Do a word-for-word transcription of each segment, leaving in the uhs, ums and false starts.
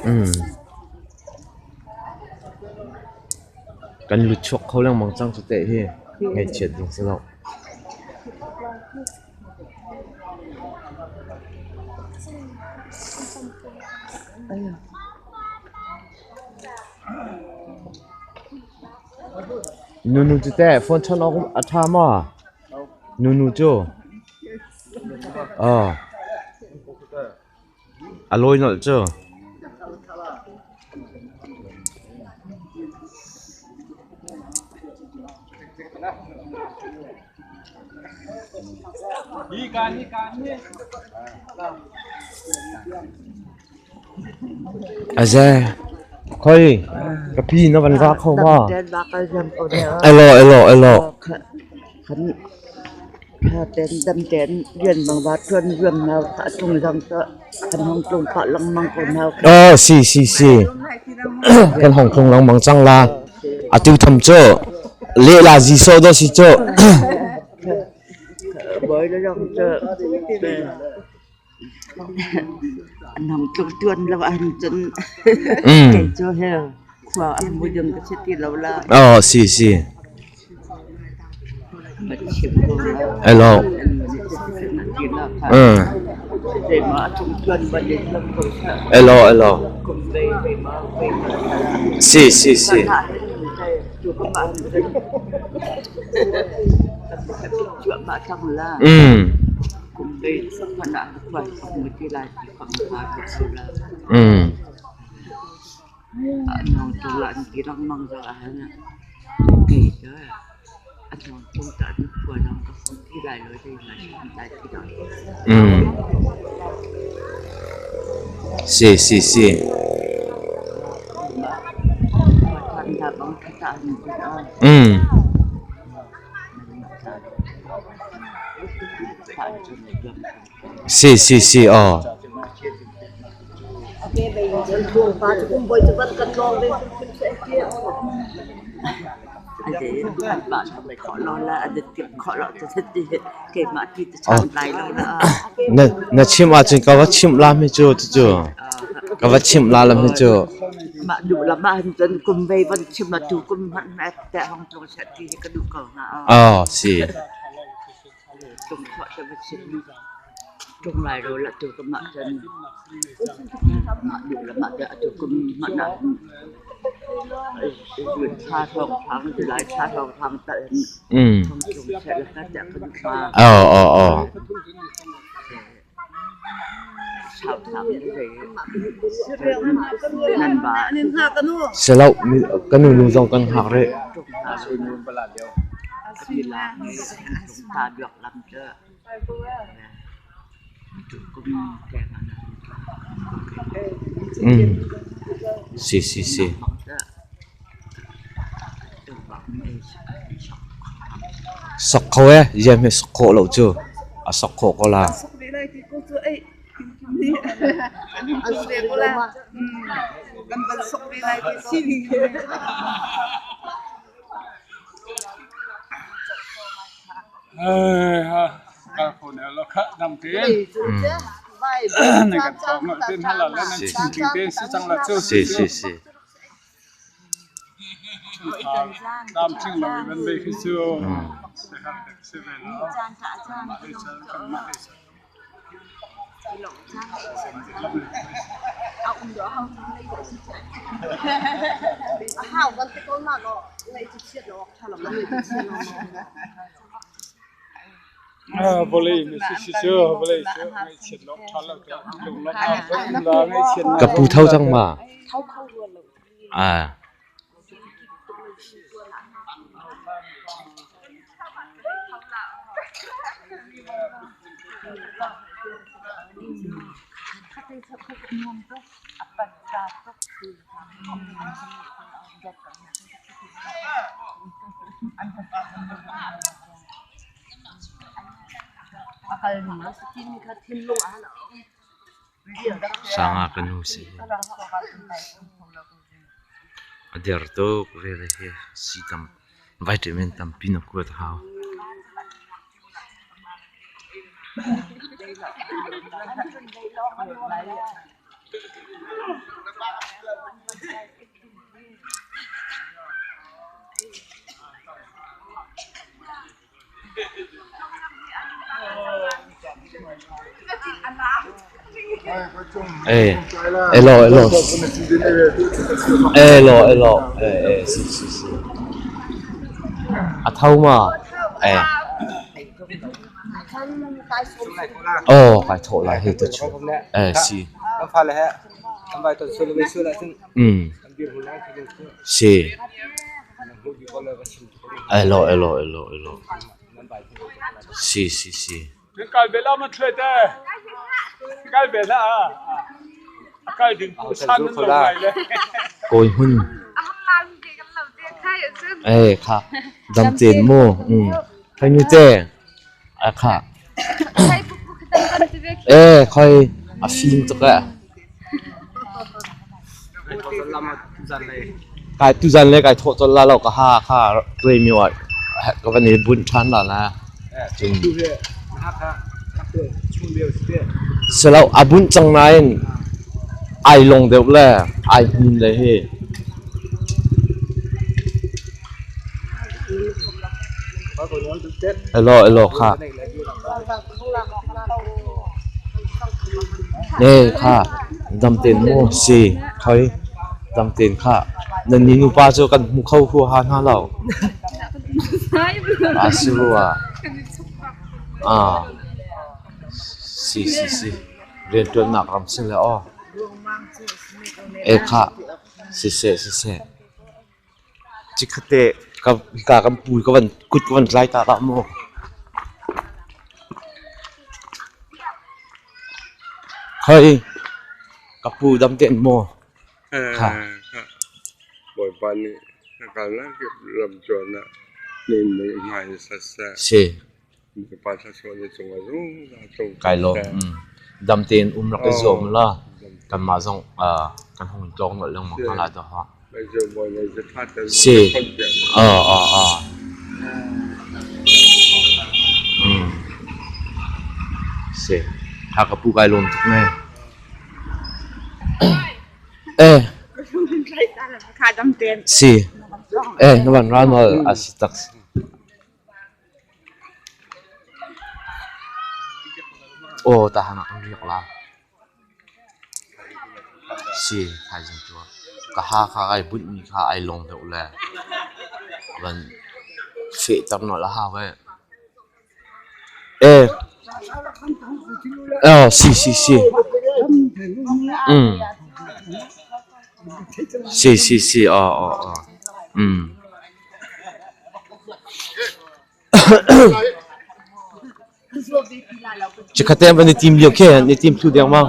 อืม กันหลุดชกเขาเรื่องบางจังสุดเตะที่ไงเฉียดลงซะแล้ว หนูหนูจะแต่ฝนชนออกอาทามาหนูหนูโจอ่าอร่อยหน่อยโจอาเจค่อยกะพี่นวันรักเขาว่า เอลโลเอลโลเอลโล ขันถ้าแตนดำแตนเรียนบางวัดชวนเรื่องนาวพระจุงรังก็ขันห้องจุงพระลังมังกรนาว เออสี่สี่สี่กันห้องคงลังมังจังลาอาติวทำเจอเลลาจีโซโดสิเจอ บอยแล้วยังเจอ อันน้องจกจวนแล้วอันจน อืม เก่งเจ้าแฮวขวาอันบุยังก็เช็ดที่เราละ อ๋อสี่สี่ มาชิมดูแล้ว ไอ้เรา เออ เดี๋ยวมาจงจวนวันนี้เรื่องของ ไอ้เราไอ้เรา กลุ่มเลยไปมาไปมา สี่สี่สี่ อยู่ก็มาจน จวบมาทางละ อืม กลุ่มเลยสักขนาดวันของมือที่ลายที่ของพาไปสุรา อืม อันน้องตัวละอันที่รังมังสะอาดนะเก๋เจ้าอันน้องตรงจันทร์ควรน้องก็คนที่ลายเลยได้มาทำได้ที่ดอย อืมสี่สี่สี่มาทำดาบังคตาหนึ่งเป็นอ้อ อืม สี่สี่สี่อ๋อ อันเดียวอันบาทขอรอละอันเดียวเก็บขอรอจะเสร็จดีเก็บมาที่จะทำลายแล้วนะ นะนะชิมอาจจะก็ว่าชิมลาไม่จูจูก็ว่าชิมลาแล้วไม่จูมาดูละมาจนกุมเววันชิมมาดูกุมมันแม้แต่ห้องตรงเสร็จดีก็ดูก่อนนะอ๋อสี่ จงเคาะจะมาชิมจงลายโรละตัวกะมะจันมะดูละมะเดอะตัวกะมะนะเอ้ยเอ้ยชาทองทางจะหลายชาทองทางแต่อืมทองจงใส่แล้วก็จะกระดูกมาอ๋ออ๋ออ๋อชาวทางนี่เลยนั่นบาเสร็จแล้วมีกะหนูหนูจองกันหักเลยจงลายโรละเดียว ตาดอกลำเจอจุดก็มีแกงอันนั้นอืมสี่สี่สี่สอกเขาเอ้ยยังไม่สอกเขาเราเจออ่ะสอกเขาก็ละอืม เออฮะก็คนเราค่ะนำเตียนอืมในกันสองเนาะเตียนให้เราแล้วนั่นจริงๆเตียนสิจังละเจ้าสิสิสิตามจริงเรามันไปคือเจ้าอืมนะครับเซเว่นเนาะ เออบริมีสิสิเจอบริเจอไม่เช็ดลอกทันแล้วก็ลงลอกทันแล้วไม่เช็ดกับผู้เฒ่าจังมาอ่า Sanga kanu si. Adir tu kuvere he sitam vitamin tam pino kuat hao. Eh, elo, elo. Elo, elo. Eh, eh, si, si, si. A thau ma. Eh. Oh, kai tho lai he ta chu. Eh, si. Kan pha le he. Kan bai to su le su la sin. Mm. Kan bi hu na su. Si. Elo, elo, elo, elo. Si, si, si. Nang kal bela ma thle te. Kal bela a. Kal ding ku san lo lai le. Koi hun. Eh, kha. Dam ten mo. Mm. Khai nu te. A kha. Eh, khai a fim to ka. Kai tu zan le kai tho to la lo ka ha kha. Tui mi wa. Ka van ni bun than la na. Jing. Se lo a bun chang na in. Ai long deu le. Ai hin le he. Elo, elo kha. Ne kha. Dam ten mo si. Khai. Dam ten kha. Nan ni nu pa chu kan mu khau khu ha na lo. A si ru a. A. Si, si, si. Rian tuan nak ram sin le o. E kha. Si se, si se. Chi khate ka, ka kan pui ka van kut ka van tlai ta ta mo. Khai ka pu dam ten mo. Kha. Boi pa ni ka la ke lam chon na. Ni ni mai sa sa. Si. Kai lo. Dam ten um la kai zo mu la. Kan ma zong a kan hong tong lo long ma kha la do ha. Si. A, a, a. Si. Ha ka pu kai lo tuk ne. Eh. Kha dam ten. Si. Eh, na van ran ma a si tak. O, ta hana ang yok la. Si, khai jing tua. Ka ha kha ai bun ni kha ai long deu le. Van fe tam no la ha we. Eh. Oh, si, si, si. Mm. Si, si, si. Oh, oh, oh. Mm. Chi kha tem va ni tim liu khe, ni tim thu diang ma.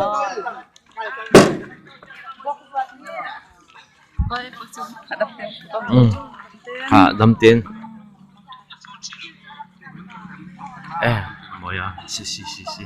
Mm. Kha dam ten. Eh, mo ya, si, si, si, si.